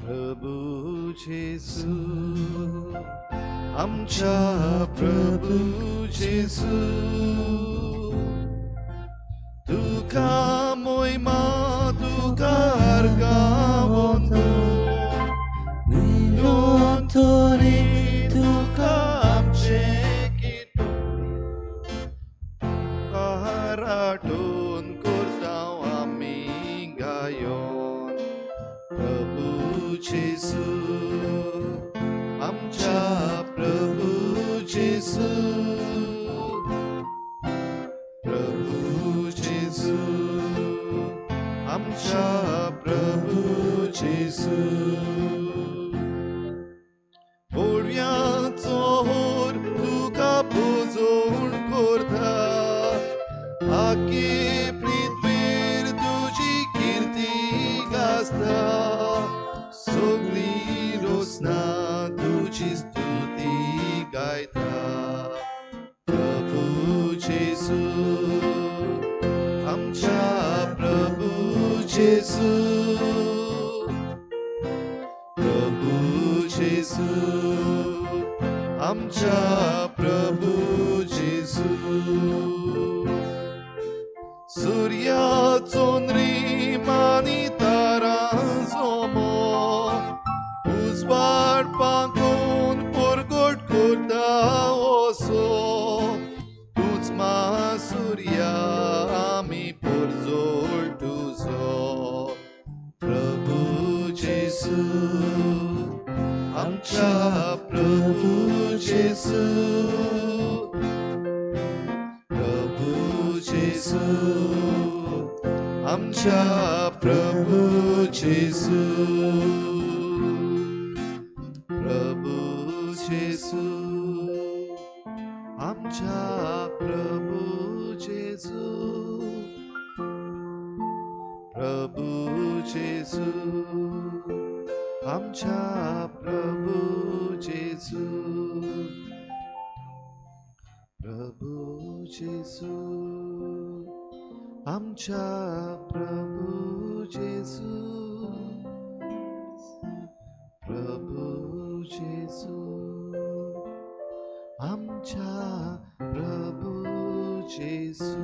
प्रभू जेजू, आमच्या प्रभू जेजू, तुका मोयमा तुका अर्गावंतो, निरंतरी तुका आमचें कीर्तन, आराटून करता आमी गायोन. प्रभू जेजू, आमच्या प्रभू जेजू, प्रभू जेजू, आमच्या प्रभू जेजू. बोडव्याचो होर तुका पुजोवण करता, आखे पृथ्वीर तुजी कीर्ती गाजता, सगळी रोसना तुजी स्तुती गायता. प्रभू जेजू, आमच्या प्रभू जेजू, प्रभू जेजू, आमच्या प्रभू जेजू. सुर्या चंद्रीम आनी तारांचो उजवाड पांकून परगट करता असो, तूच मा सुर्या आमी परजोळ तुजो. प्रभू जेजू, आमच्या प्रभू जेजू, प्रभू जेजू, आमच्या प्रभू जेजू. प्रभू जेजू, आमच्या प्रभू जेजू, प्रभू जेजू, आमच्या प्रभू जेजू, प्रभू जेजू, आमच्या प्रभू जेजू, प्रभू जेजू, आमच्या प्रभू जेजू.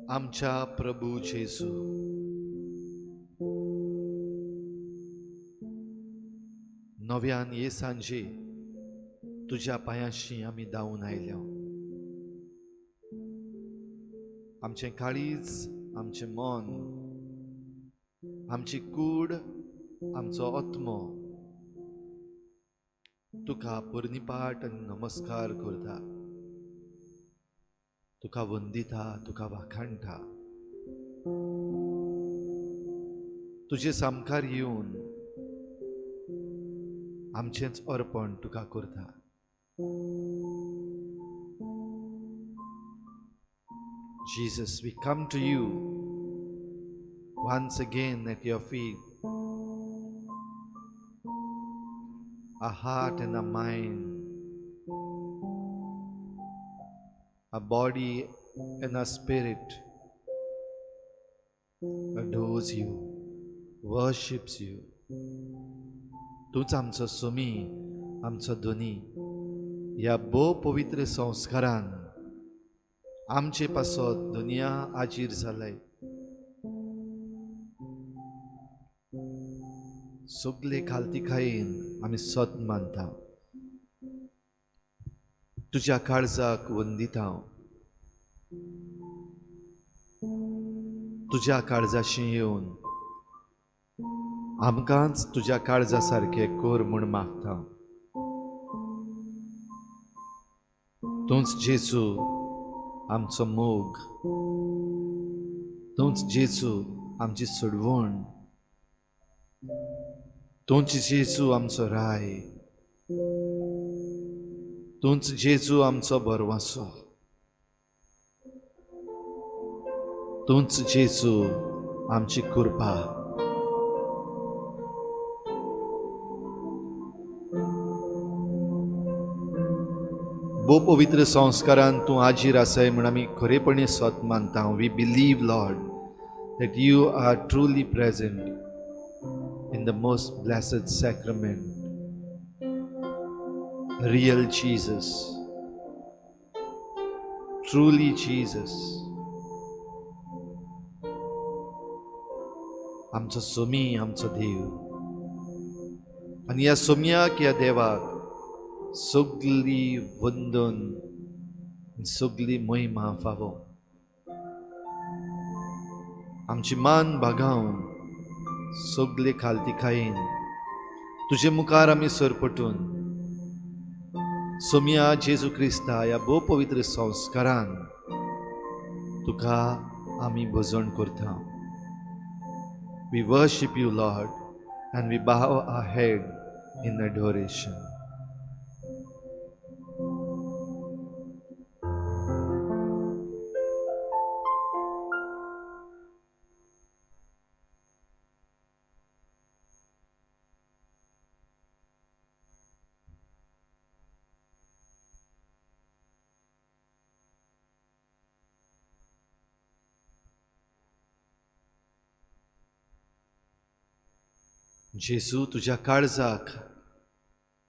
आमच्या प्रभू जेजू, नव्यान ये सांजे तुज्या पांयाशी आमी धांवून आयल्या. आमचें काळीज, आमचें मन, आमची कूड, आमचो आत्मो तुका पुर्णिपाट आनी नमस्कार करता, तुका वंदिता, तुका वाखाणटा. तुजे सामकार येवन आमचेंच अर्पण तुका करता. Jesus, we come to you once again at your feet. Our heart and our mind, our body and our spirit adores you, worships you. तूच आमचो सुमी, आमचो धनी. ह्या भोव पवित्र संस्कारान आमचे पासत दुनिया आजीर जालाय. सगले खालतीकायेन आमी सत मानता, तुज्या काळजाक वंदिता, तुज्या काळजाशी येवन आमकांच तुज्या काळजा सारकें कर म्हूण मागता. तूंच जेजू आमचो मोग, तूंच जेजू आमची सोडवण, तूंच जेजू आमचो राय, तूंच जेजू आमचो भरवंसो, तूंच जेजू आमची कृपा. भोव पवित्र संस्कारान तूं हाजीर आसाय म्हूण आमी खरेपणी सत मानता. We believe, Lord, that you are truly present in the most blessed sacrament, real Jesus, truly Jesus, आमचो सोमी, आमचो देव. आनी ह्या सोमयाक, ह्या देवाक सगली वंदन, सगली महिमा फावो. आमची मान बागावन सगले खालतिकायेन तुजे मुखार आमी सरपटून सोमया जेजू क्रिस्ता ह्या भोव पवित्र संस्कारान तुका आमी भजन करता. We worship you, Lord, and we bow our head in adoration. जेजू, तुज्या काळजाक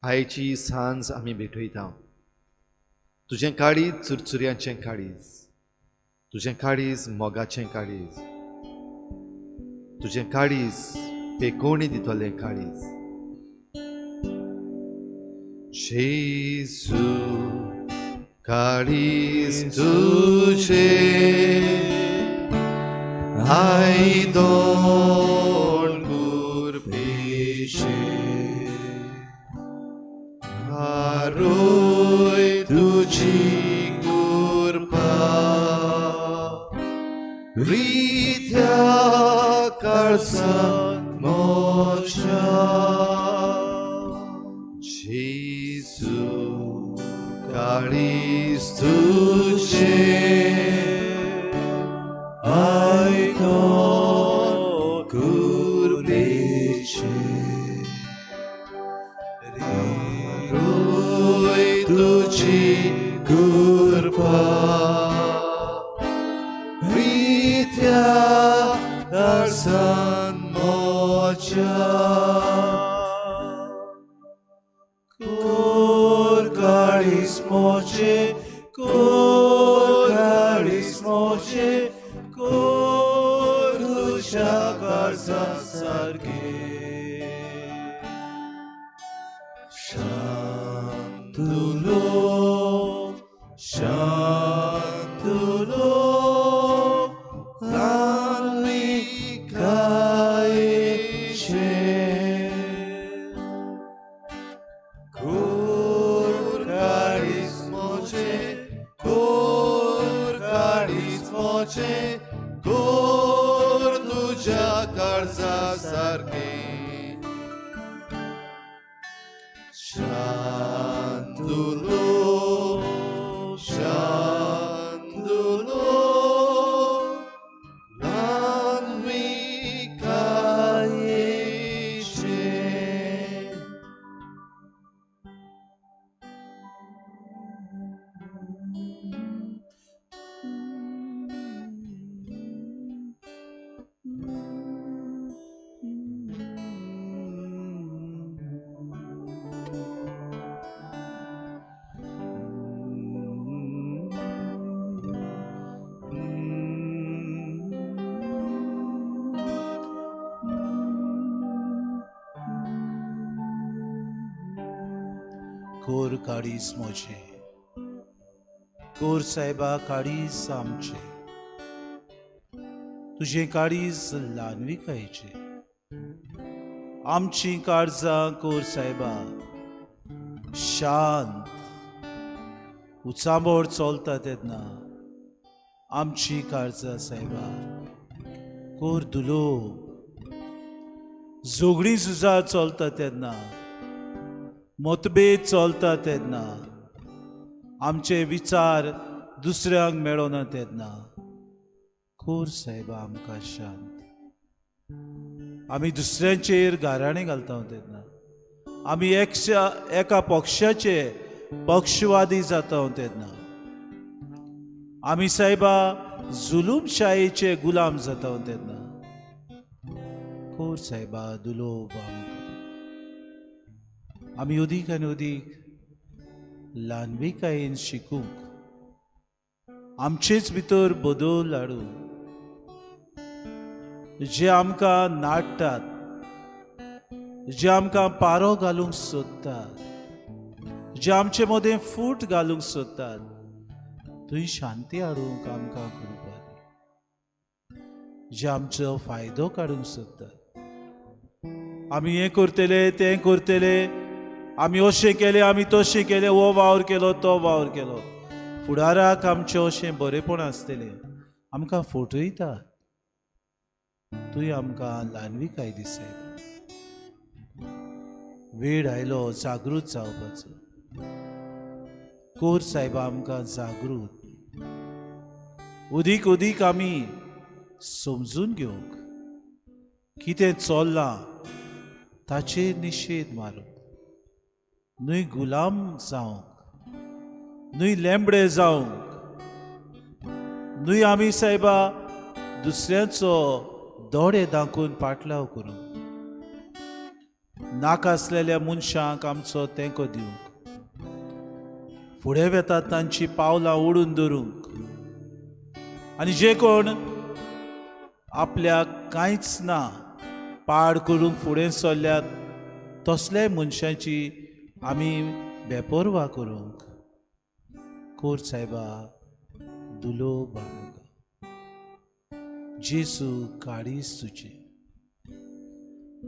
आयची सांज आमी भेटयता. तुजें काळीज चुरचुऱ्याचें काळीज, तुजें काळीज मोगाचें काळीज, तुजें काळीज पेकोवणी दितलें काळीज. जेजू, काळीज तुजें आयदोन आरोय तुजी कृपा रित्या काळजांत म्हज्या. जेजू, काळीज तुजें आयदोन कुरपेचें तुजी कृपा रित्या काळजांत म्हज्या. कोर काळीज म्हजें, कोर काळीज म्हजें, कोर तुज्या काळजा सारकें. शांतुलो, शांतुलो, ल्हानविकायेचें. कोर काळीज म्हजें, कोर काळीज म्हजें, कोर तुज्या काळजा सारकें. शांतुलो, शांतुलो, ल्हानविकायेचें. कोर काळीज म्हजें, कोर सायबा काळीज आमचें, तुजें काळीज ल्हानविकायेचें. आमचीं काळजां कोर सायबा शांत उचांबळ चलता तेन्ना आमचीं काळजां सायबा कोर दुलोब. झगडीं झुजां चलता तेन्ना, मतभेद चलता तेन्ना, आमचे विचार दुसऱ्यांक मेळना तेन्ना कोर सायबा आमकां शांत. आमी दुसऱ्यांचेर गाराणें घालता तेन्ना, आमी एका पक्षाचे पक्षवादी जाता तेन्ना, आमी सायबा जुलूमशायेचे गुलाम जाता तेन्ना, कोर सायबा दुलोब आमकां. आमी अदीक आनी अदीक ल्हानविकायेन शिकूंक, आमचेच भितर बदल हाडूंक, जे आमकां नाडटात, जे आमकां पारो घालूंक सोदतात, जे आमचे मदें फूट घालूंक सोदतात, थंय शांती हाडूंक आमकां कृपा दी. जे आमचो फायदो काडूंक सोदतात, आमी हें करतले तें करतले, आमी अशें केलें आमी तशें केलें, हो वावर केलो तो वावर केलो, फुडाराक आमचें अशें बरेपण आसतलें, आमकां फटयतात. तुवें आमकां ल्हानविकाय दी सायबा. वेळ आयलो जागृत जावपाचो. कोर सायबा आमकां जागृत, अदीक अदीक आमी समजून घेवंक कितें चल्लां ताचेर निशेध मारूंक, न्हय गुलाम जावंक, न्हय लेंबडे जावंक, न्हय आमी सायबा दुसऱ्यांचो दोळे दाखोवन पाटलाव करूंक, नाका आसलेल्या मनशांक आमचो तेंको दिवंक, फुडें वेतात तांची पावलां ओडून धरूंक, आनी जे कोण आपल्याक कांयच ना पाड करूंक फुडें सरल्यात तसल्या मनशांची आमी बेपर्वा करूंक. कोर सायबा दुलोब आमकां. जेजू काळीज तुजें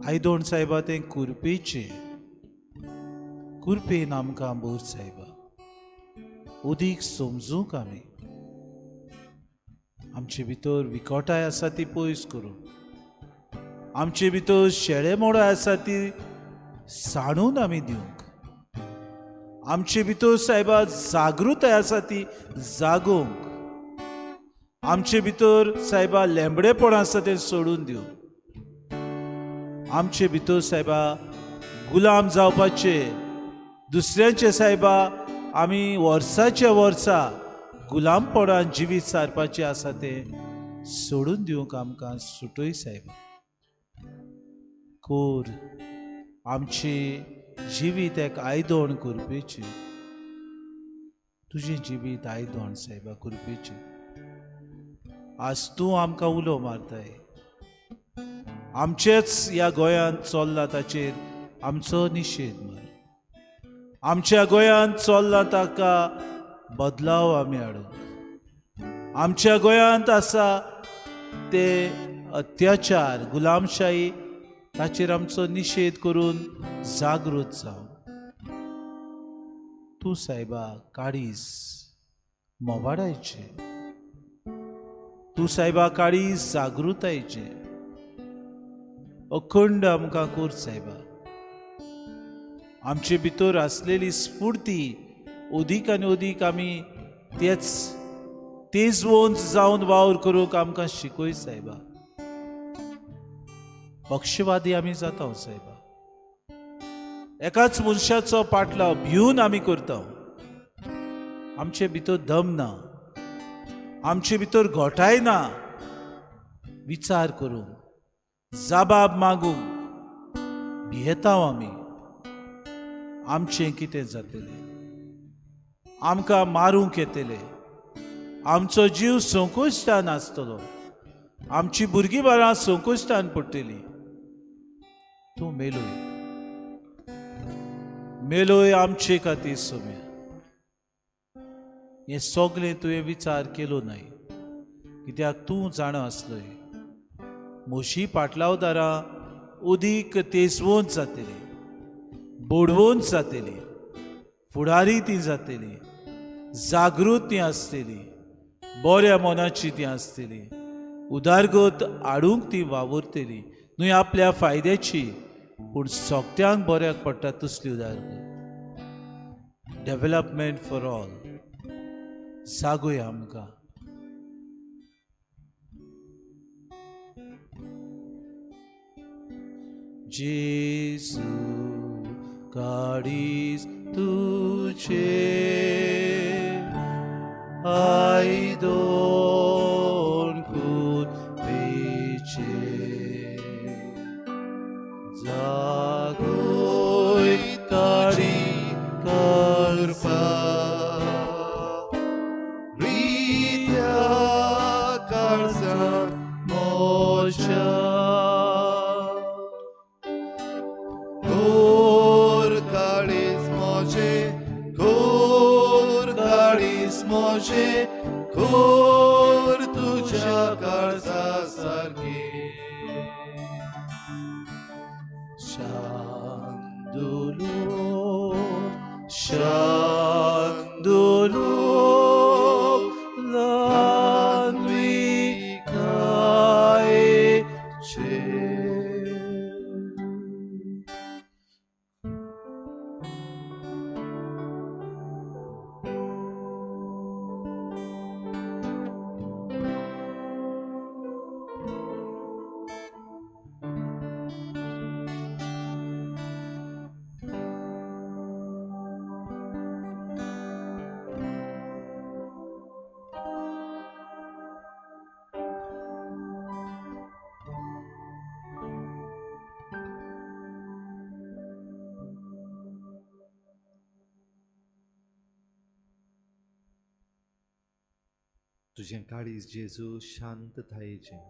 आयदोण सायबा तें कुरपेचें, कुरपेन आमकां बोर सायबा अदीक समजूंक आमी आमचे भितर विकोटाय आसा ती पयस करूंक, आमचे भितर शेळे मोडां आसा ती सांडून आमी दिवंक, आमचे भितर सायबा जागृताय आसा ती जागोवंक, आमचे भितर सायबा लेंबडेपण आसा तें सोडून दिवंक, आमचे भितर सायबा गुलाम जावपाचे दुसऱ्यांचे सायबा आमी वर्साचे वर्सा गुलामपणान जिवीत सारपाचें आसा तें सोडून दिवंक आमकां सुटय सायबा. कोर आमची जिवीत एक आयदोण करपेचें, तुजें जिवीत आयदोण सायबा करपेचें. आज तूं आमकां उलो मारताय, आमचेच ह्या गोंयांत चल्ला ताचेर आमचो निशेध मार, आमच्या गोंयांत चल्ला ताका बदलाव आमी हाडूंक, आमच्या गोंयांत आसा ते अत्याचार गुलामशाही ताचेर आमचो निशेध करून जागृत जावं. तूं सायबा काळीज मोवाडायचें, तूं सायबा काळीज जागृतायचें, अखंड आमकां कोर सायबा. आमचे भितर आसलेली स्फूर्ती अदीक आनी अदीक आमी तेच तेजवंत जावन वावर करूंक आमकां शिकय सायबा. पक्षवादी आमी जाता सायबा, एकाच मनशाचो पाटलाव भिवन आमी करता, आमचे भितर दम ना, आमचे भितर घोटाय ना विचार करूंक, जाबाब मागूंक भियेता आमी. आमचें कितें जातलें, आमकां मारूंक येतलें, आमचो जीव संकोश्टान आसतलो, आमची भुरगीं बाळां संकोश्टान पडटलीं. तूं मेलोय, मेलोय आमचे खातीर सोम्या. हें सगळें तुवें विचार केलो न्हय, कित्याक तूं जाणा आसलोय म्हशी पाटलावदारां उदीक तेजवंत जातली, बोडवंत जातली, फुडारी ती जातली, जागृत ती आसतली, बऱ्या मनाची ती आसतली, उदारगत हाडूंक ती वावुरतली, न्हय आपल्या फायद्याची पूण सगळ्यांक बऱ्याक पडटा तसली उदारगत. डेव्हलपमेंट फॉर ऑल जागोया आमकां. जेजू काळीज तुझे आयदोन कुर्बेचे जागोय काळी कृपा रित्या काळजा मोजा कोर काळीज मोजे कोर काळीज मोजे कोर तुझ्या काळजा सारखे शांदुलो शांदुलो ल्हानविकायेचे. तुजें काळीज जेजू शांततायेचें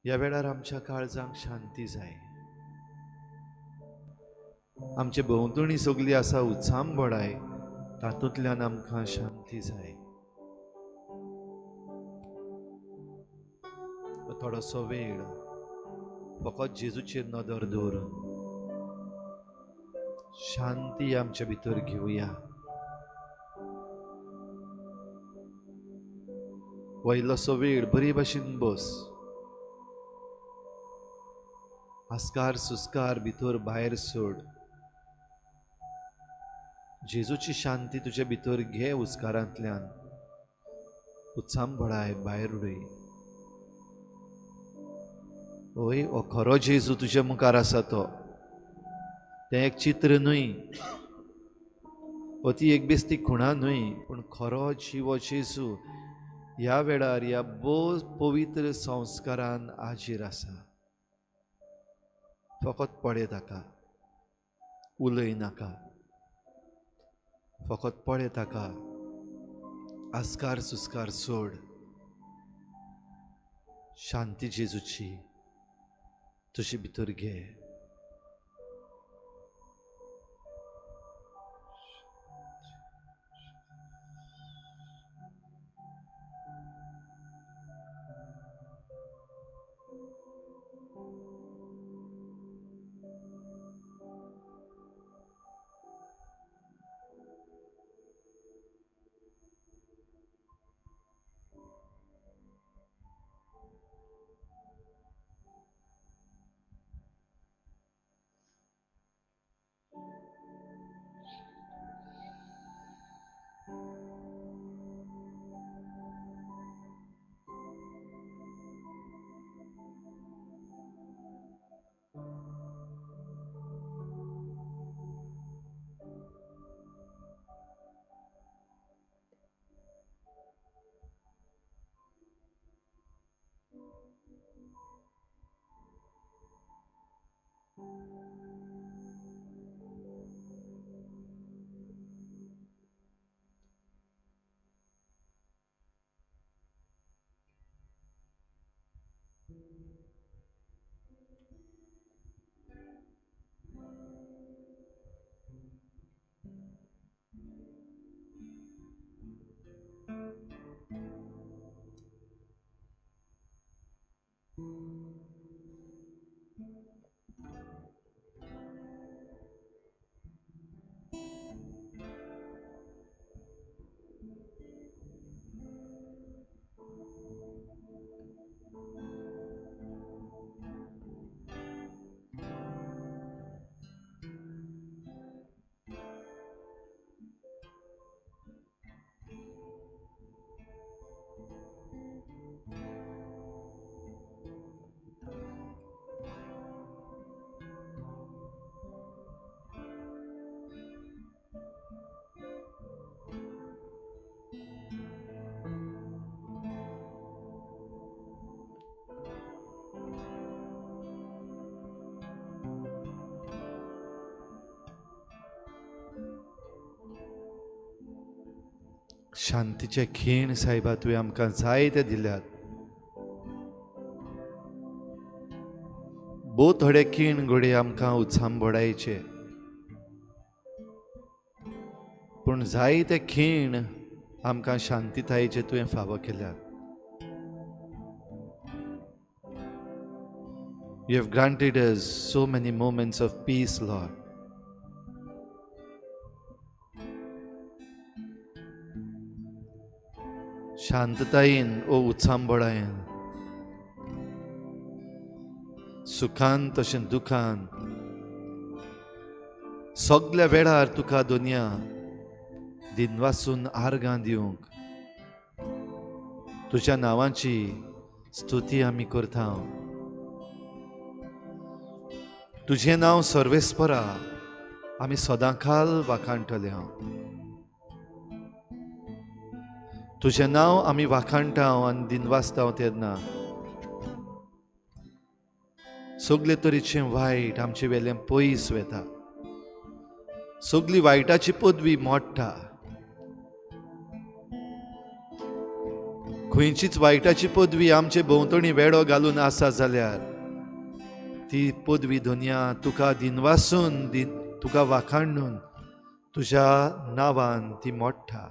ह्या वेळार आमच्या काळजांक शांती जाय. आमचे भोंवतणी सगळी आसा उचांबळाय, तातूंतल्यान आमकां शांती जाय. थोडोसो वेळ फकत जेजूचेर नदर दवरून शांती आमचे भितर घेवया. वयलोसो वेळ बरे भाशेन बस, आस्कार सुस्कार भितर भायर सोड. जेजूची शांती तुजे भितर घे, उस्कारांतल्यान उचांबळाय भायर उडय. ओय, हो खरो जेजू तुजे मुखार आसा तो, तें एक चित्र न्हय, हो ती एक बेस्ती खुणा न्हय, पूण खरो जिवो जेजू ह्या वेळार ह्या भोव पवित्र संस्कारान हाजीर आसा. फकत पळय ताका, उलय नाका, फकत पळय ताका, आस्कार सुस्कार सोड. शांती जेजूची तुजे भितर घे. शांतीचे खीण सायबा तुवें आमकां जायते दिल्यात. भोव थोडे खीण घडये आमकां उचांबळायचे, पूण जायते खीण आमकां शांतीतायेचे तुवें फावो केल्यात. You have granted us so many moments of peace, Lord. शांततायेन ओ उचांबळायेन, सुखान तशें दुखान, सगल्या वेळार तुका दुनिया दिनवासून आर्गां दिवंक तुज्या नांवाची स्तुती आमी करता. तुजें नांव सर्वेस्परा आमी सदांकाल वाखाणटले. हांव तुजें नांव आमी वाखाणटा आनी दिनवासता तेन्ना सगले तरेचें वायट आमचे वेल्यान पयस वता, सगली वायटाची पदवी मोडटा, खंयचीच वायटाची पदवी आमचे भोंवतणी वेडो घालून आसा जाल्यार ती पदवी दुनिया तुका दिनवासून तुका वाखाणून तुज्या नांवान ती मोडटा.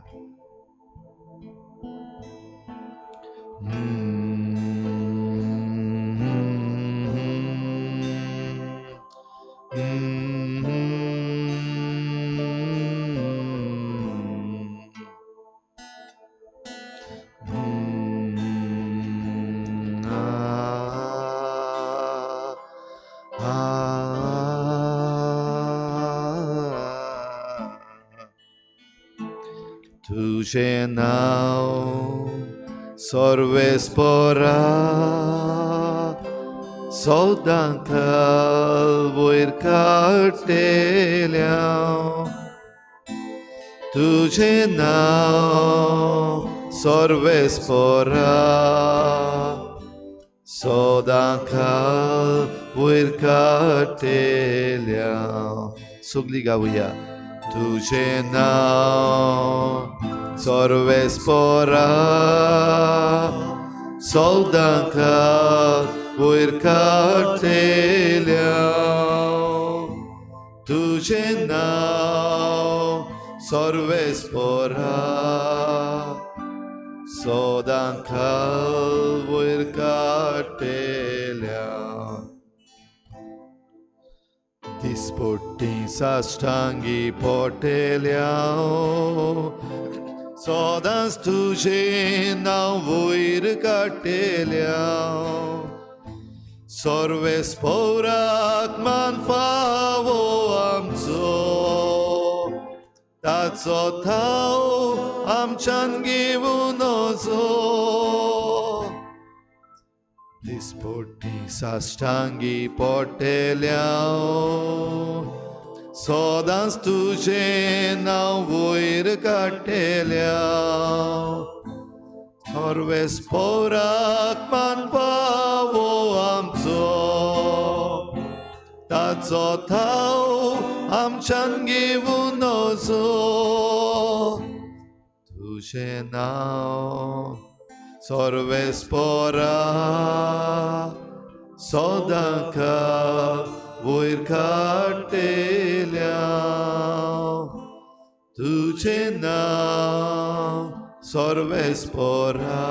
तुझे नाव सर्वेस्परा सदांकाल वयर काडटेल्या, तुझे नाव सर्वेस्परा सदांकाल वयर काडटेल्या. सगली गावया. तुझे नाव सर्वेस्परा सदांकाल वयर काडटेल्या, तुझे नाव सर्वेस्परा सदांकाल वयर काडटेल्या. दिसपट्टी साश्टांगी पडटेल्या सदांच तुजें नांव वयर काडटेल्या, सर्वेस्पराक मान फावो आमचो, ताचो थाव आमच्यान घेवून वचो. दिसपट्टी साश्टांगी पडटेल्या सदांच तुजें नांव वयर काडटेल्या, सर्वेस्पराक मान फावो आमचो, ताचो थाव आमच्यान घेवून वचो. तुजें नांव सर्वेस्परा सदांकाल वयर काडटेल्या, तुझे नाव सर्वेस्परा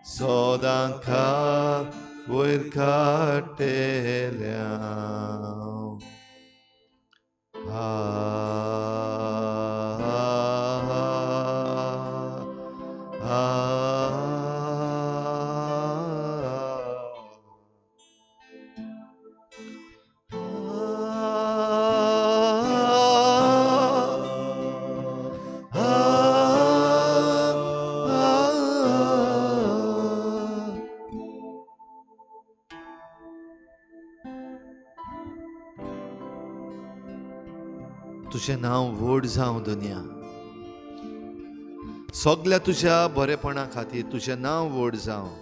सदांकाल वयर काडटेल्या. तुजें नांव व्हड जावं दुनिया, सगल्या तुज्या बरेपणा खातीर तुजें नांव व्हड जावं.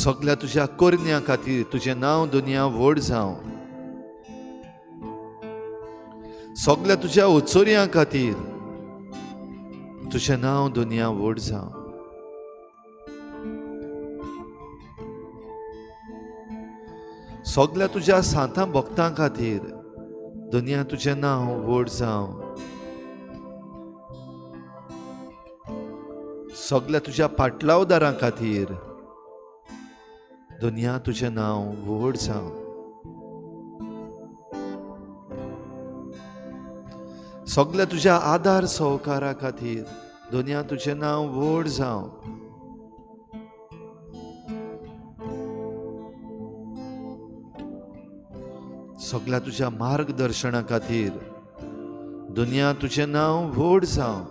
सगल्या तुज्या करण्या खातीर तुजें नांव दुनिया व्हड जावं. सगल्या तुज्या उचोरयां खातीर तुजें नांव दुनिया व्हड जावं. सगल्या तुज्या सांतां भक्तां खातीर दुनिया तुजें नांव व्हड जावं. सगल्या तुज्या पाटलावदारां खातीर दुनिया तुजें नांव व्हड जावं. सगल्या तुज्या आदार सहकारा खातीर दुनिया तुजें नांव व्हड जावं. सगल्या तुज्या मार्गदर्शना खातीर दुनिया तुजें नांव व्हड जावं.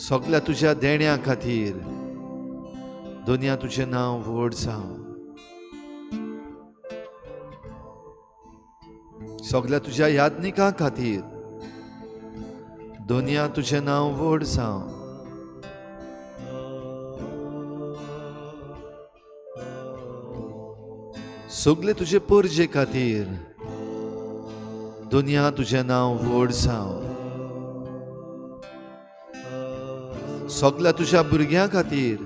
सगल्या तुज्या देण्या खातीर दुनिया तुजें नांव व्हड जावं. सगल्या तुज्या यादनिकां खातीर दुनिया तुजें नांव व्हड जावं. सगले तुजे परजे खातीर दुनिया तुजें नांव व्हड जावं. सगल्या तुज्या भुरग्यां खातीर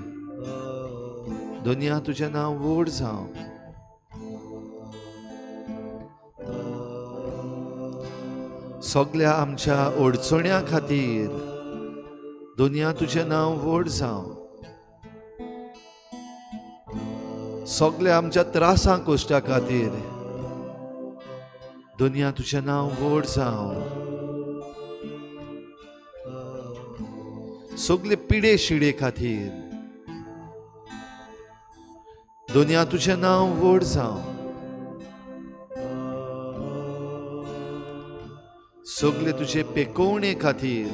दुनिया तुजें नांव व्हड जावं. सगल्या आमच्या अडचण्यां खातीर दुनिया तुजें नांव व्हड जावं. सगल्या आमच्या त्रासां कश्टा खातीर दुनिया तुजें नांव व्हड जावं. सगले पिडे शिडे खातीर दुनिया तुजें नांव व्हड जावं. सगले तुजे पेकोवणे खातीर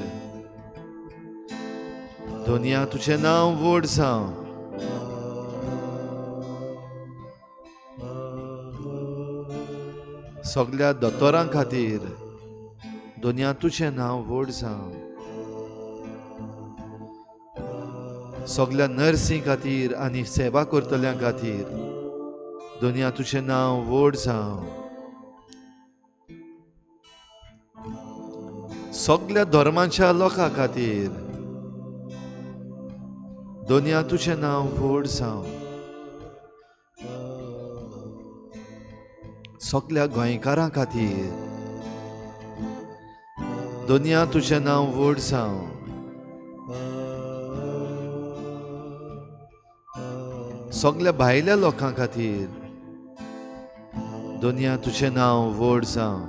दुनिया तुजें नांव व्हड जावं. सगल्या दोतोरां खातीर दुनिया तुजें नांव व्हड जावं. सगल्या नर्सीं खातीर आनी सेवा करतल्यां खातीर दुनिया तुजें नांव व्हड जावं. सगल्या धर्माच्या लोकां खातीर दुनिया तुजें नांव व्हड जावं. सगल्या गोंयकारां खातीर दुनिया तुजें नांव व्हड जावं. सगल्या भायल्या लोकां खातीर दुनिया तुजें नांव व्हड जावं.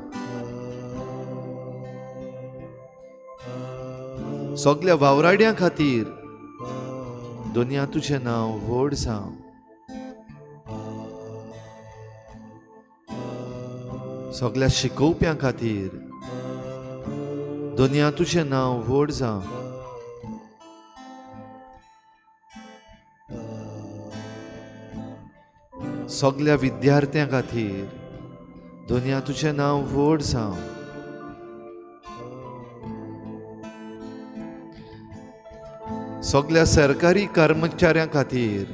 सगल्या वावराड्यां खातीर दुनिया तुजें नांव व्हड जावं. सगल्या शिकोवप्यां खातीर दुनिया तुजें नांव व्हड जावं. सगल्या विद्यार्थ्यां खातीर दुनिया तुजें नांव व्हड जावं. सगल्या सरकारी कर्मचाऱ्यां खातीर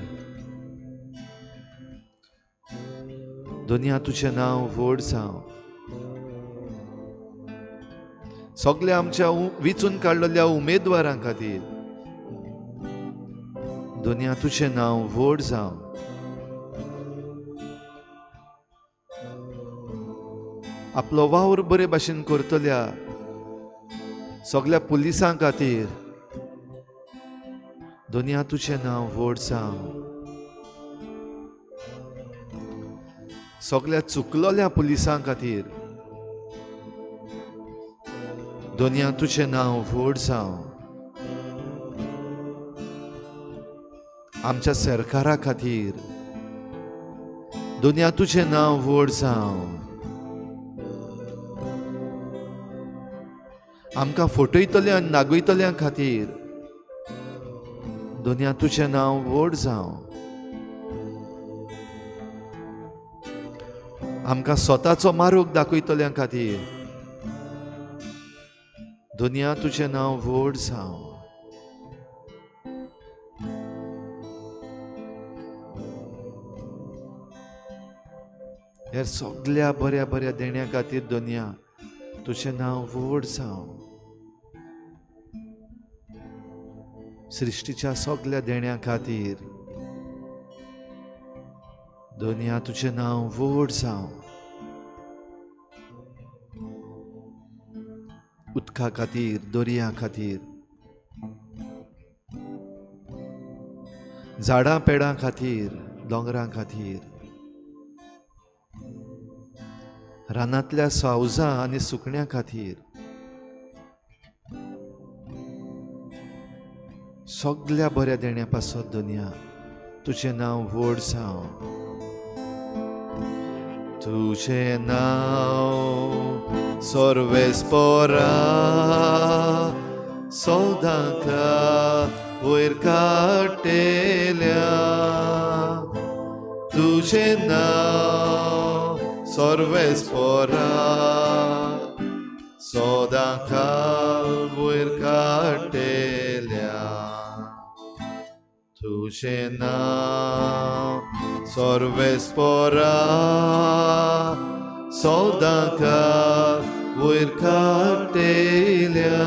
दुनिया तुजें नांव व्हड जावं. सगल्या आमच्या विचून काडलेल्या उमेदवारां खातीर दुनिया तुजें नांव व्हड जावं. आपलो वावर बरे भाशेन करतल्या सगल्या पुलिसां खातीर दुनिया तुजें नांव व्हड जावं. सगल्या चुकलोल्या पुलिसां खातीर दुनिया तुजें नांव व्हड जावं. आमच्या सरकारा खातीर दुनिया तुजें नांव व्हड जावं. आमकां फटयतल्या आनी नागयतल्या खातीर दुनिया तुजें नांव व्हड जावं. आमकां स्वताचो मार्ग दाखयतल्या खातीर दुनिया तुजें नांव व्हड जावं. हेर सगल्या बऱ्या बऱ्या देण्या खातीर दोनया तुजें नांव व्हड जावं. सृश्टीच्या सगल्या देण्या खातीर दोनया तुजें नांव व्हड जावं. उदका खातीर, दर्या खातीर, झाडां पेडां खातीर, दोंगरां खातीर, रानांतल्या सावजां आनी सुकण्यां खातीर, सगल्या बऱ्या देण्या पासत दुनिया तुजें नांव व्हड जावं. तुजें नांव सर्वेस्पोरा सदांका वयर काडटेल्या. तुजें नांव सर्वेस्पोरा सदांका वयर काडटेल्या. तुजें नांव सर्वेस्पोरा सदांका वयर काडटेल्या.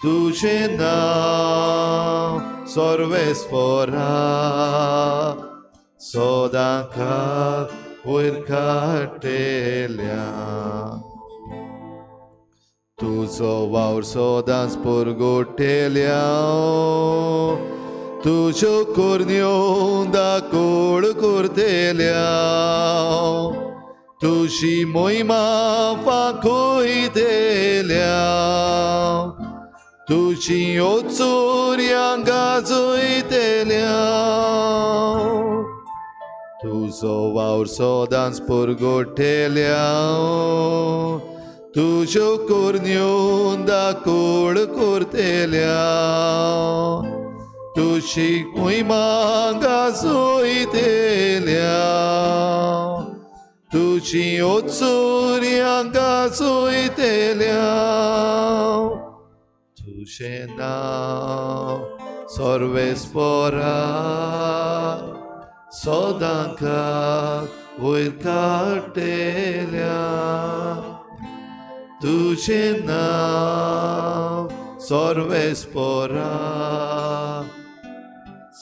तुजें नांव सर्वेस्पोरा सदांका वयर काडटेल्या. तुजो वावर सदांच पुरगोटेल्या, तुज्यो करण्यो दाकोड करतेल्या, तुजी मोहिमा फांकोयतेल्या, तुजी ओचुर्यां गाजयतेल्या. तुजो वावर सदांच पुरगोटेल्या, तुज्यो करण्यो दाकोड करतेल्या, तुजी मोहिमा गाजयतेल्या, तुजी ओचुर्यां गाजयतेल्या. तुजें नांव सर्वेस्पोरा सदांका वयर काडटेल्या. तुजें नांव सर्वेस्पोरा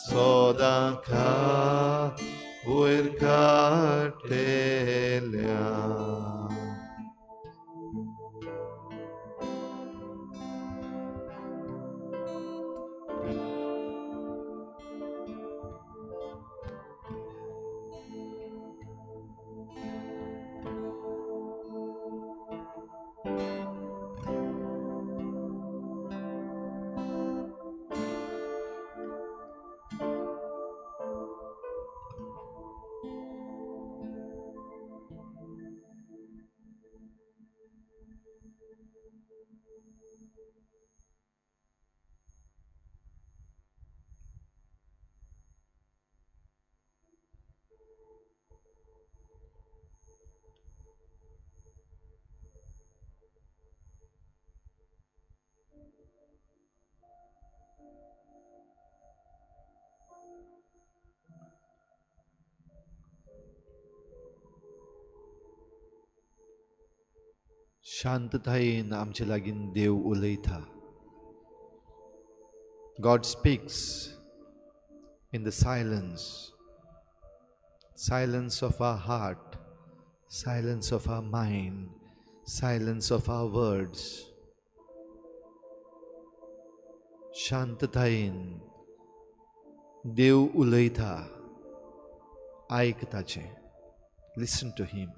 सदांका वयर काडटेल्या. शांततायेन आमचे लागीं देव उलयता. God speaks in the silence, silence of our heart, silence of our mind, silence of our words. शांततायेन देव उलयता, आयक ताचें. Listen to him.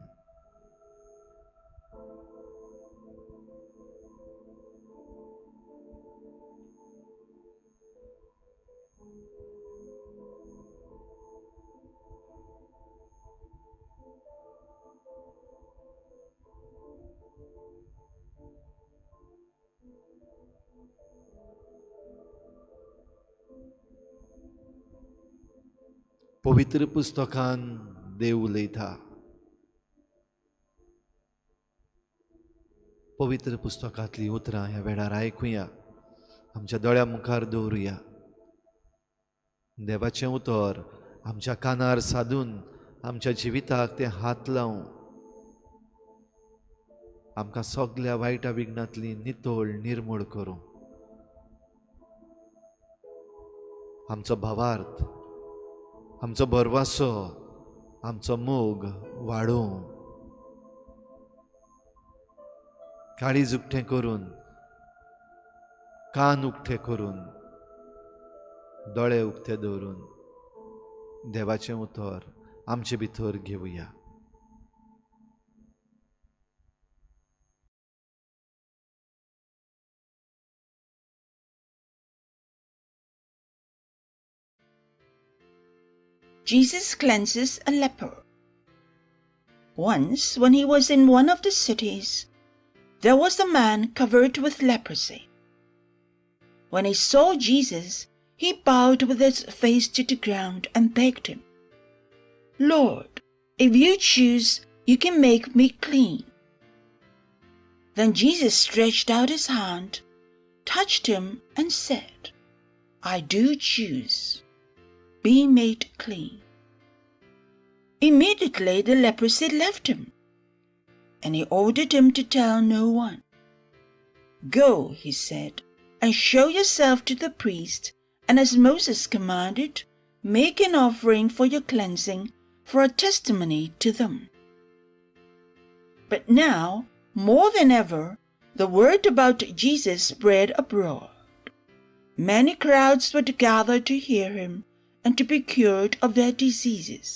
पवित्र पुस्तकान देव उलयता. पवित्र पुस्तकांतलीं उतरां ह्या वेळार आयकुया, आमच्या दोळ्या मुखार दवरुया. देवाचें उतर आमच्या कानार सादून आमच्या जिविताक तें हात लावूं, आमकां सगल्या वायटा विघ्नांतली नितळ निर्मूळ करूं. आमचो भावार्थ, आमचो भरवासो, आमचो मोग वाडोवं. काळीज उक्तें करून, कान उक्ते करून, दोळे उक्ते दवरून देवाचें उतर आमचे भितर घेवया. Jesus cleanses a leper. Once, when he was in one of the cities, there was a man covered with leprosy. When he saw Jesus, he bowed with his face to the ground and begged him, "Lord, if you choose, you can make me clean." Then Jesus stretched out his hand, touched him, and said, "I do choose. Be made clean." Immediately the leprosy left him, and he ordered him to tell no one. "Go," he said, "and show yourself to the priest, and as Moses commanded, make an offering for your cleansing for a testimony to them." But now, more than ever, the word about Jesus spread abroad. Many crowds would gather to hear him and to be cured of their diseases.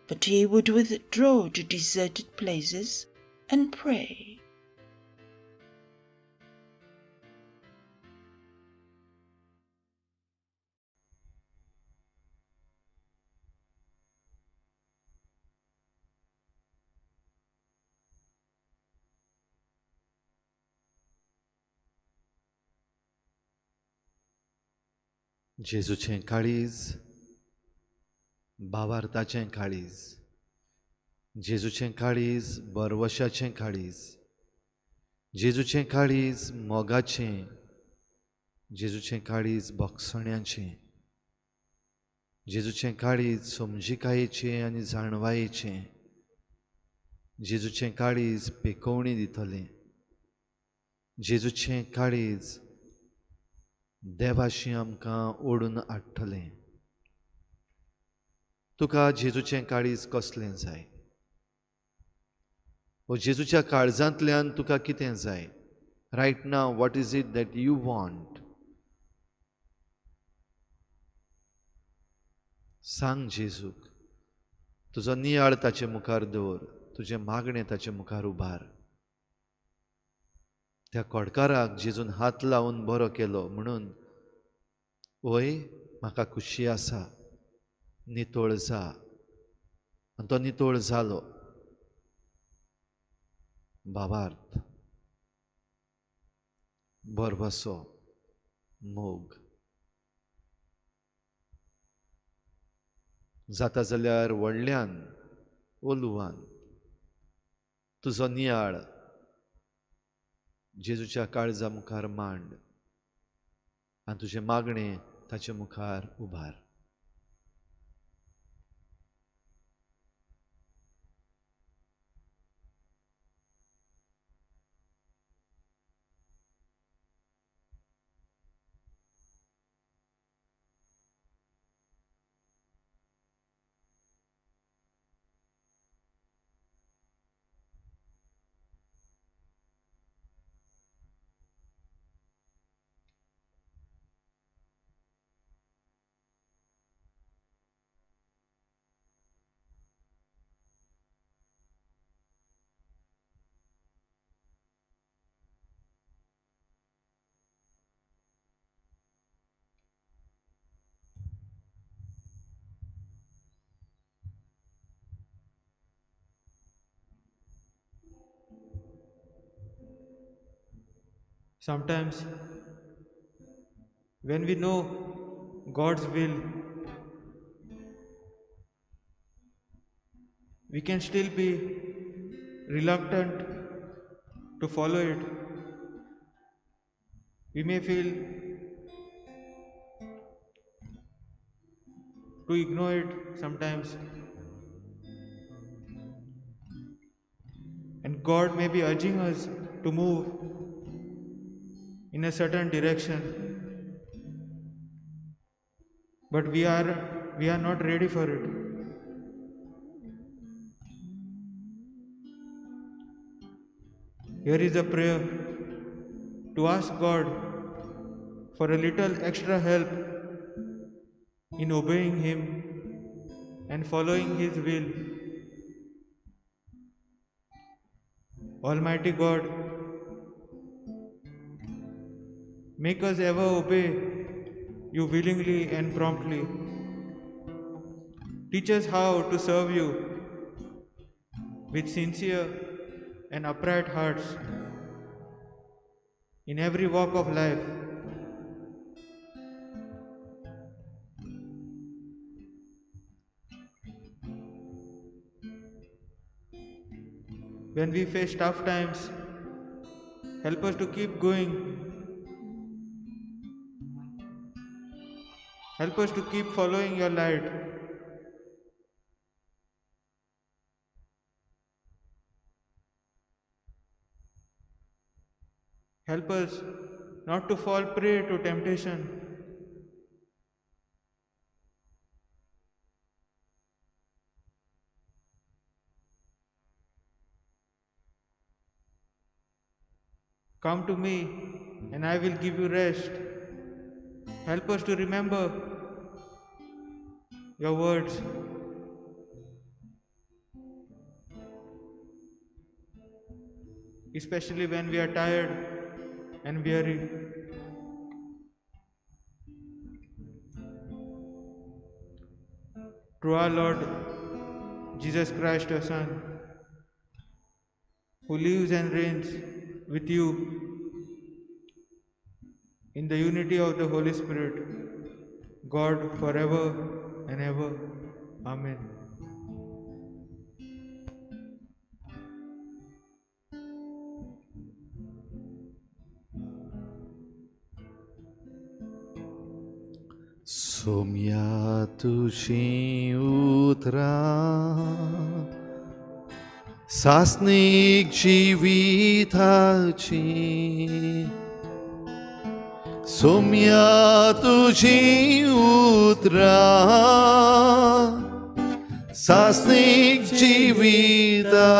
But he would withdraw to deserted places and pray. जेजूचें काळीज भावार्थाचें काळीज, जेजूचें काळीज बरवशाचें काळीज, जेजूचें काळीज मोगाचें, जेजूचें काळीज भोगसण्याचें, जेजूचें काळीज समजिकायेचें आनी जाणवायेचें, जेजूचें काळीज पेकोवणी दितलें, जेजूचें काळीज देवाशी आमकां ओडून हाडटलें. तुका जेजूचें काळीज कसलें जाय? ओ जेजूच्या काळजांतल्यान तुका कितें जाय? Right now what is it that you want? सांग जेजूक. तुजो नियाळ ताचे मुखार दवर, तुजें मागणें ताचे मुखार उबार. त्या कोडकाराक जेजून हात लावन बरो केलो म्हणून वय म्हाका खुशी आसा, नितळ जा. आनी तो नितळ जालो. भावार्थ, भरवसो, मोग जाता जाल्यार व्हडल्यान ओलुवान तुजो नियाळ जेजूच्या काळजा मुखार मांड आनी तुजें मागणें ताचे मुखार उबार. Sometimes when we know God's will, we can still be reluctant to follow it. We may feel to ignore it sometimes. God may be urging us to move in a certain direction, but we are not ready for it. Here is a prayer to ask God for a little extra help in obeying Him and following His will. Almighty God, make us ever obey you willingly and promptly. Teach us how to serve you with sincere and upright hearts in every walk of life. When we face tough times, help us to keep going. Help us to keep following your light. Help us not to fall prey to temptation. Come to me and I will give you rest. Help us to remember your words. Especially when we are tired and weary. Through our Lord Jesus Christ, your Son, who lives and reigns with you in the unity of the Holy Spirit, God forever and ever. Amen. Saumya तुझी उतरां सासणीक जिविताची, सोम्या तुझी उतरां सासणीक जिविताची,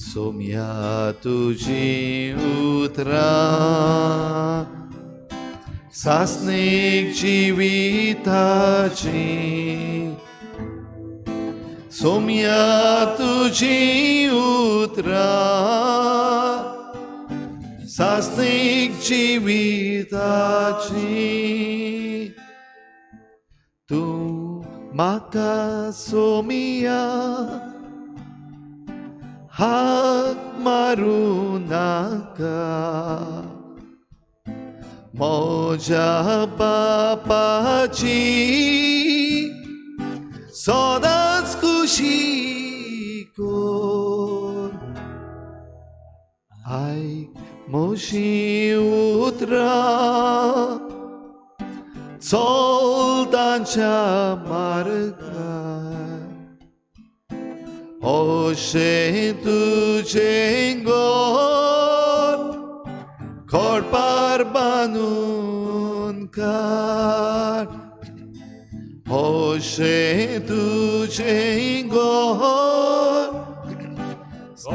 सोम्या तुझी उतरां सासणीक जिविताची, सोम्या तुझी उतरां सासणीक जिविताची. तूं म्हाका सोमिया हात मारूं नाका, म्हज्या बापाची सदांच खुशी कर. आयक म्हजीं उतरां, चल तांच्या मार्गार, अशें तुजें घर खडपार बांदून काड, अशें तुजें घर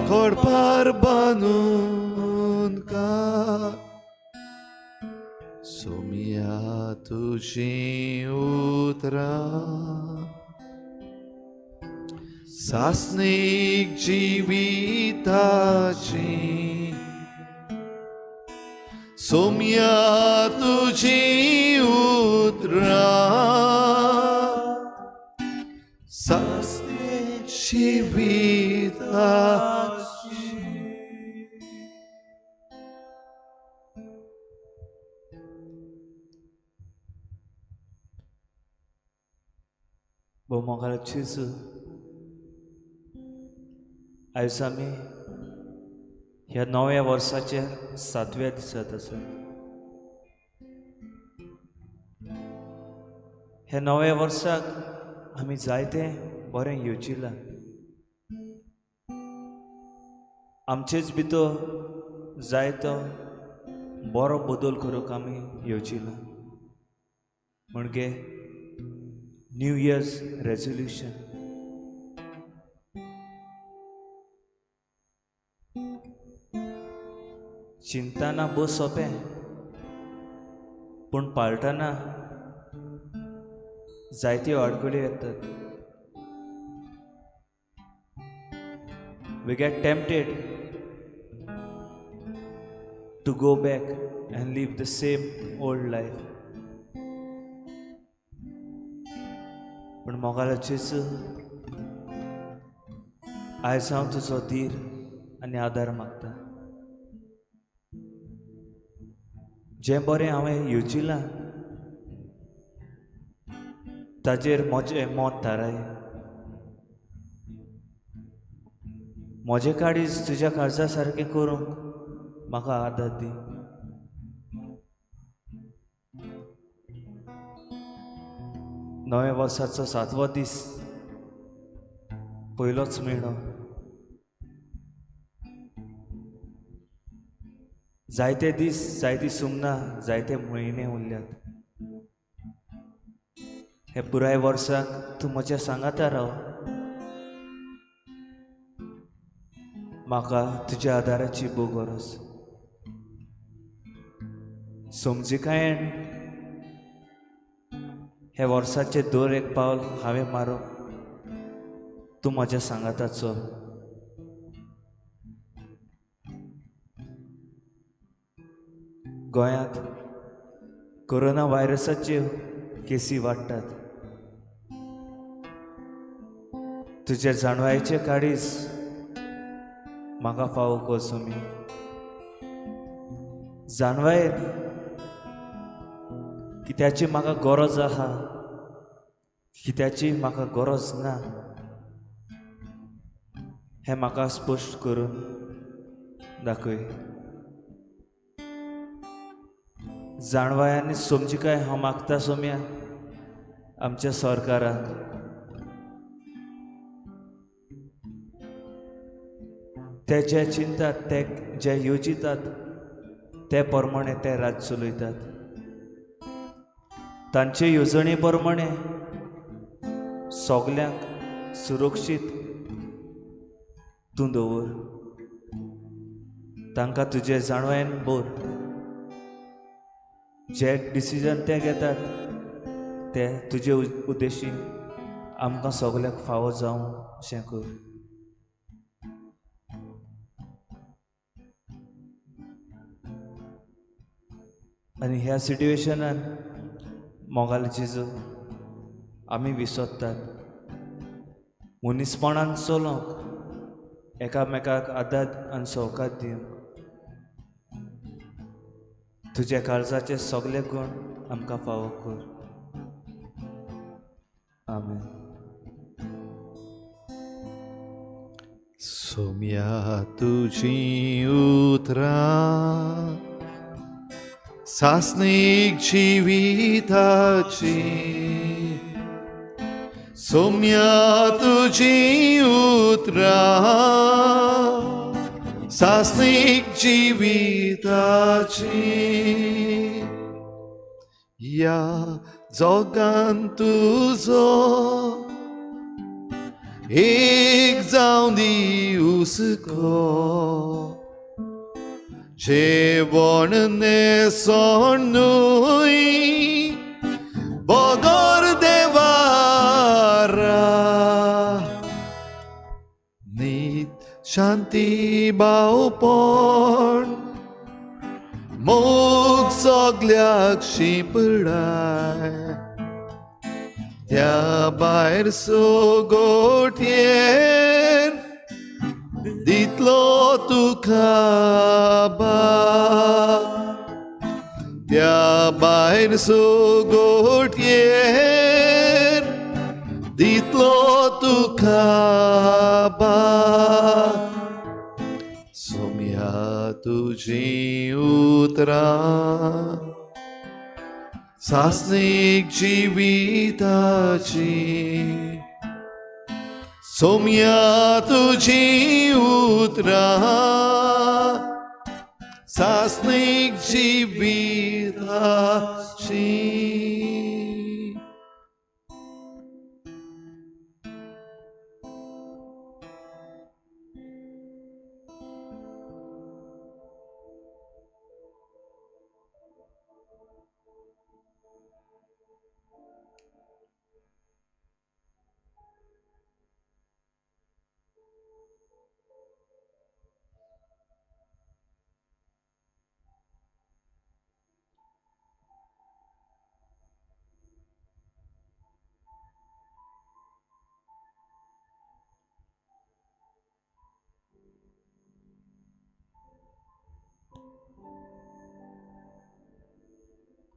खडपार बांदून काड. सोम्या तुजीं उतरां सासणीक जिविताची, सोम्या तुजी उतरां सासणीक जिविताची. भोव जेजू, आयज आमी ह्या नव्या वर्साच्या सातव्या दिसात आसात. ह्या नव्या वर्साक आमी जायतें बरें येवजिलां. आमचेच भितर जायतो बरो बदल करूंक आमी येवजिलां म्हणजे न्यू इयर्स रेजोल्युशन. चिंतना भोव सोंपें पूण पाळटना जायत्यो आडखळी येतात. We get tempted to go back and live the same old life. पूण मोगालो जेजू, आयज हांव तुजो धीर आनी आदार मागता. जें बरें हांवें येवजिलां ताजेर म्हजें मत थाराय. म्हजें काळीज तुज्या काळजा सारकें करूंक म्हाका आदार दी. नव्या वर्साचो सातवो दीस, पयलोच म्हयनो. जायते दीस, जायती सुमनां, जायते म्हयने उरल्यात. हे पुराय वर्साक तूं म्हज्या सांगाता राव. म्हाका तुज्या आदाराची भोव गरज. समजिकायेन हे वर्साचें दर एक पावल हांवें मारूंक तूं म्हज्या सांगाता चल. गोंयांत कोरोना व्हायरसाच्यो केसी वाडटात. तुजे जाणवायचे काळीज म्हाका फावो कर स्वामी. जाणवायेन कित्याची म्हाका गरज आहा, कित्याची म्हाका गरज ना हें म्हाका स्पश्ट करून दाखय. जाणवाय आनी समजिकाय हांव मागता सोम्या आमच्या सरकाराक. ते जे चिंतात, ते जे येवजितात ते प्रमाणे ते राज चलयतात. तांचे येवजणे प्रमाणे सगल्यांक सुरक्षीत तूं दवर. तांकां तुजे जाणवायेन भर. जे डिसिजन ते घेतात ते तुजे उद्देशी आमकां सगल्यांक फावो जावं अशें कर. आनी ह्या सिट्युएशनान मोगाल जेजू आमी विसरतात मनीसपणान चलोंक, एकामेकाक आदार आनी सवकास दिवंक. तुज्या काळजाचे सगळे गूण आमकां फावो कर. आमेन. सोम्या तुजी उतरां सासणीक जिविताची, सोम्या तुजी उतरां सासणीक जिविताची. ह्या जगान तुजो एक जावन दी हुस्को, जेवण न्हेसण न्हय बगर देवारा, नीत शांती भावपण मोग सगल्याक शिंपडाय, त्या भायर सगोटयेन दितलो तुका बाप, त्या भायर सगोटयेन दितलो तुका बाप. सोम्या तुजी उतरां सासणीक जिविताची, सोम्या तुजी उतरां सासणीक जिविताची.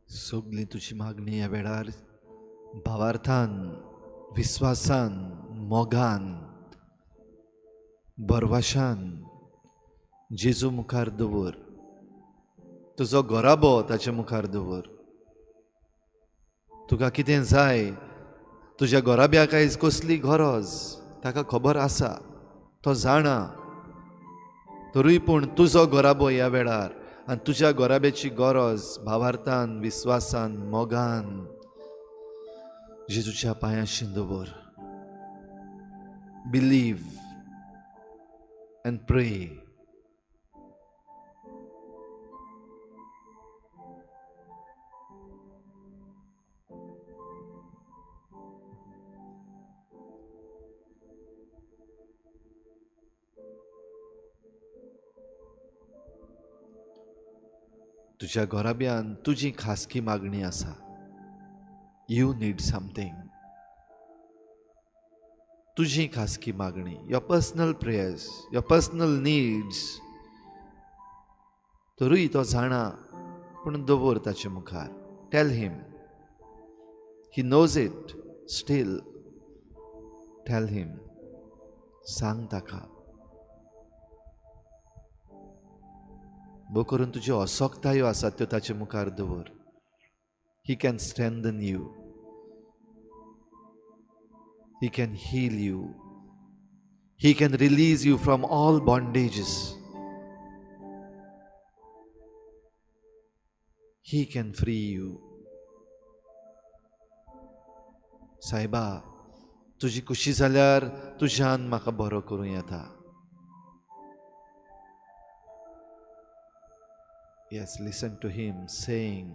सगली तुजी मागणी ह्या वेळार भावार्थान, विस्वासान, मोगान, भरवाशान जेजू मुखार दवर. तुजो घराबो ताचे मुखार दवर. तुका कितें जाय, तुज्या घराब्याक आयज कसली गरज ताका खबर आसा, तो जाणा. तरूय पूण तुजो घराबो ह्या वेळार आनी तुज्या घराब्याची गरज भावार्थान, विस्वासान, मोगान जेजूच्या पांयांशी दवर. Believe and pray. तुज्या घराब्यान तुजी खासगी मागणी आसा. You need something. तुजी खासगी मागणी, your personal prayers, your personal needs. तरूय तो जाणा, पूण दवर ताचे मुखार. Tell him. He knows it. Still tell him. सांग ताका. भो करून तुज्यो असक्तायो आसात त्यो ताचे मुखार दवर. He can strengthen you. He can heal you. He can release you from all bondages. He can free you. सायबा, तुजी खुशी जाल्यार तुज्यान म्हाका बरो करूं येता. Yes, listen to him saying,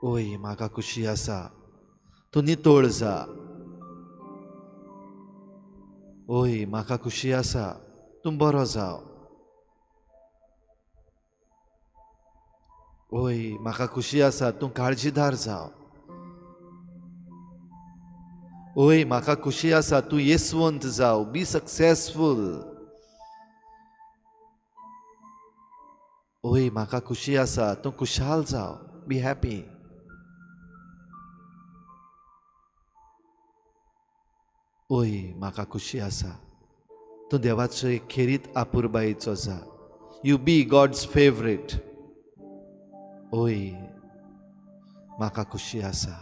ओय म्हाका खुशी आसा, तूं नितळ जा. ओय म्हाका खुशी आसा, तूं बरो जाव. ओय म्हाका खुशी आसा, तूं काळजीदार जाव. ओय म्हाका खुशी आसा, तूं येसवंत जाव. Be successful. ओय म्हाका खुशी आसा, तूं खुशाल जाव. Be happy. ओय म्हाका खुशी आसा, तूं देवाचे खेरीत आपुरबायेचो जा. You be God's favourite. ओय म्हाका खुशी आसा.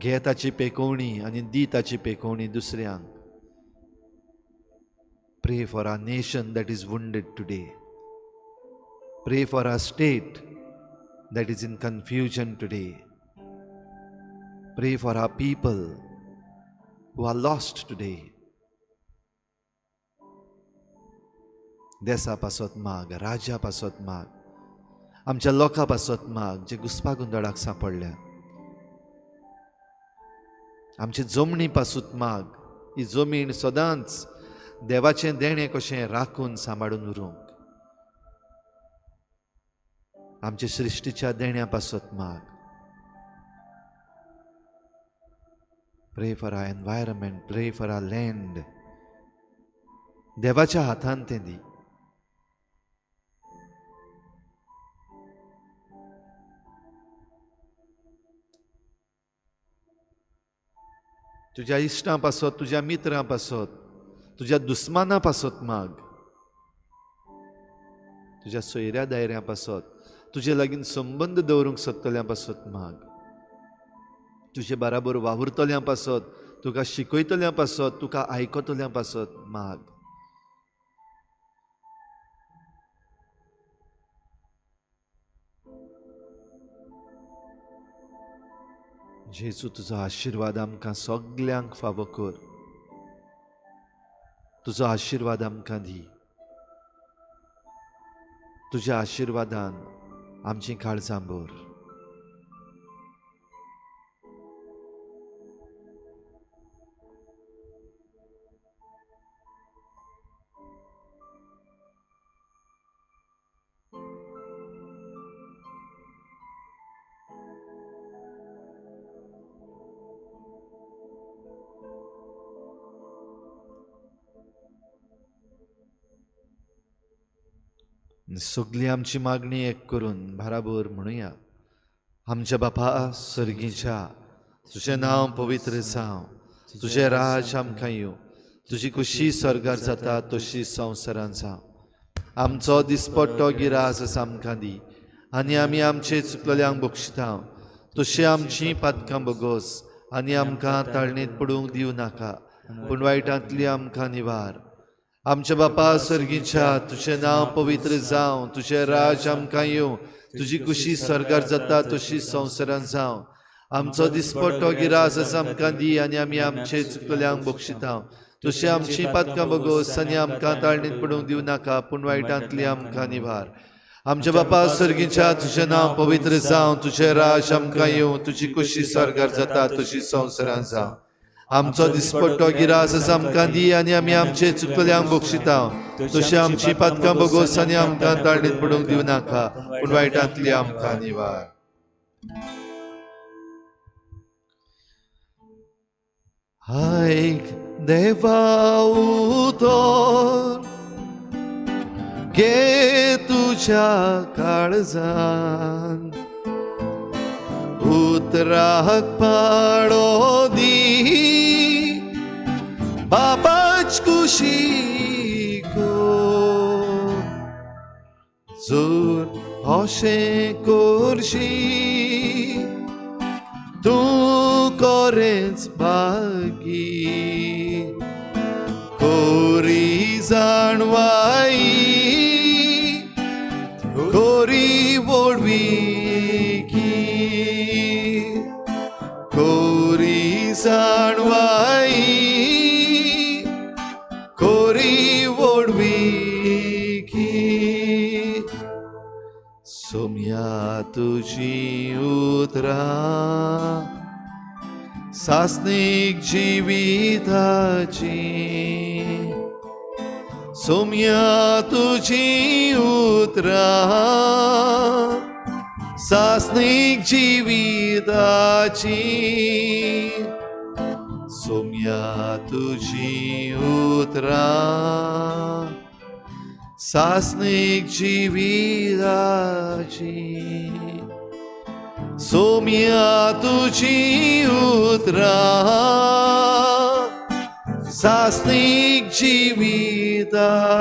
घे ताची पेकोवणी आनी दी ताची पेकोवणी दुसऱ्यांक. Pray for our nation that is wounded today. Pray for our state that is in confusion today. Pray for our people who are lost today. देसा पासत माग, राज्या पासत माग, आमच्या लोकां पासत माग जे घुस्पा गोंदळाक सांपडल्या. आमची जमणी पासूत माग, ही जमीन सदांच देवाचें देणें कशें राखून सांबाळून उरूंक. आमच्या सृश्टीच्या देण्या पासत माग. Pray for our environment, pray for our land. देवाच्या हातान तें दी. तुज्या इश्टां पासत, तुज्या मित्रां पासत, तुज्या दुस्माना पासत माग. तुज्या सोयऱ्या दायऱ्यां पासत, तुजे लागीं संबंद दवरूंक सोदतल्यां पासत माग. तुजे बराबर वावुरतल्यां पासत, तुका शिकयतल्यां पासत, तुका आयकतल्यां पासत माग. जेजू, तुजो आशिर्वाद आमकां सगल्यांक फावो कर. तुजो आशिर्वाद आमकां दी. तुज्या आशिर्वादान आमचीं काळजां भर. सगळी आमची मागणी एक करून बराबर म्हणुया. आमच्या बापा सर्गीच्या, तुजें नांव पवित्र जावं, तुजें राज आमकां येवं, तुजी खुशी स्वर्गार जाता तशी संवसारान जावं. आमचो दिसपट्टो गिरास आमकां दी आनी आमी आमचे चुकलेल्यांक बक्षिता तशी आमची पातकां बगोस आनी आमकां ताळणेंत पडूंक दिवं नाका, पूण वायटांतली आमकां निवार. आमच्या बापा सर्गीच्या, तुजें नांव पवित्र जावं, तुजें राज आमकां येवं, तुजी खुशी स्वर्गार जाता तशी संवसारान जावं. आमचो दिसपट्टो गिरास आमकां दी आनी आमी आमचे चुकल्यांक बक्षिता तशी आमची पातकां बगोस आनी आमकां ताळणेंत पडूंक दिवं नाका, पूण वायटांतली आमकां निवार. आमच्या बापा सर्गीच्या, तुजें नांव पवित्र जावं, तुजें राज आमकां येवं, तुजी खुशी स्वर्गार जाता तशी संवसारान जावं. आमचो दिसपट्टो गिरास आमकां दी आनी आमी आमचे चुकल्यांक बक्षिता तशी आमची पातकां बगोस आनी आमकां ताळणेंत पडूंक दिवं नाका, पूण वायटांतली आमकां निवार. आयक देवा उतर, घे तुज्या काळजान, उतराक पाळो दी, बापाच खुशी कर. जर अशें करशी तूं कोरेंच भागी, कोरी जाणवाई, कोरी व्हडविकी, कोरी जाणवाई, कोरी व्हडविकी. सोम्या तुजी उतरां सासणीक जिविताची, सोम्या तुजी उतरां सासणीक जिविताची, सोम्या तुजी उतरां सासणीक जिविताची, सोम्या तुजी उतरां सासणीक जिविताची.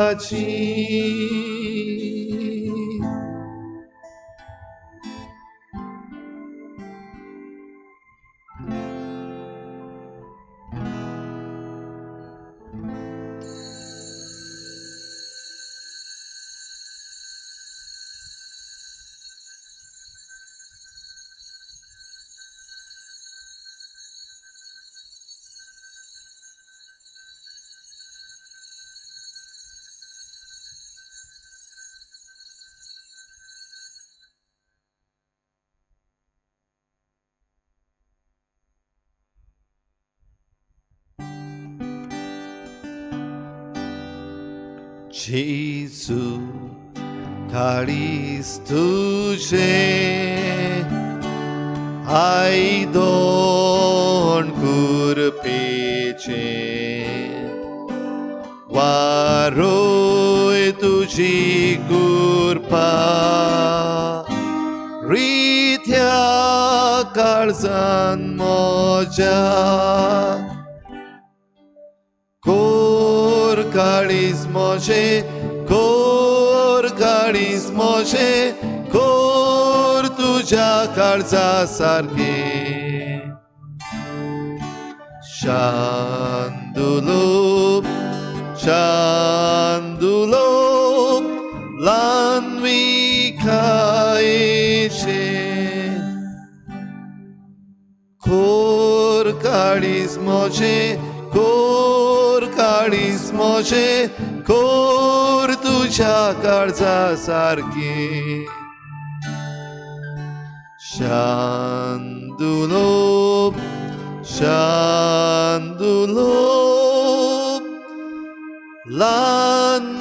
जेजू काळीज तुजें आयदोण कुरपेचें, वारोय तुजी कृपा रित्या काळजान म्हज्या, कोर काळीज म्हजें, कोर काळीज काळीज म्हजें कोर तुज्या काळजा सारकें. शांदुलो शांदुलो ल्हानविकायेचें कोर काळीज म्हजें कोर काळीज म्हजें कोर तुज्या काळजा सारकें. शांदुलो शांदुलो ल्हानविकायेचें.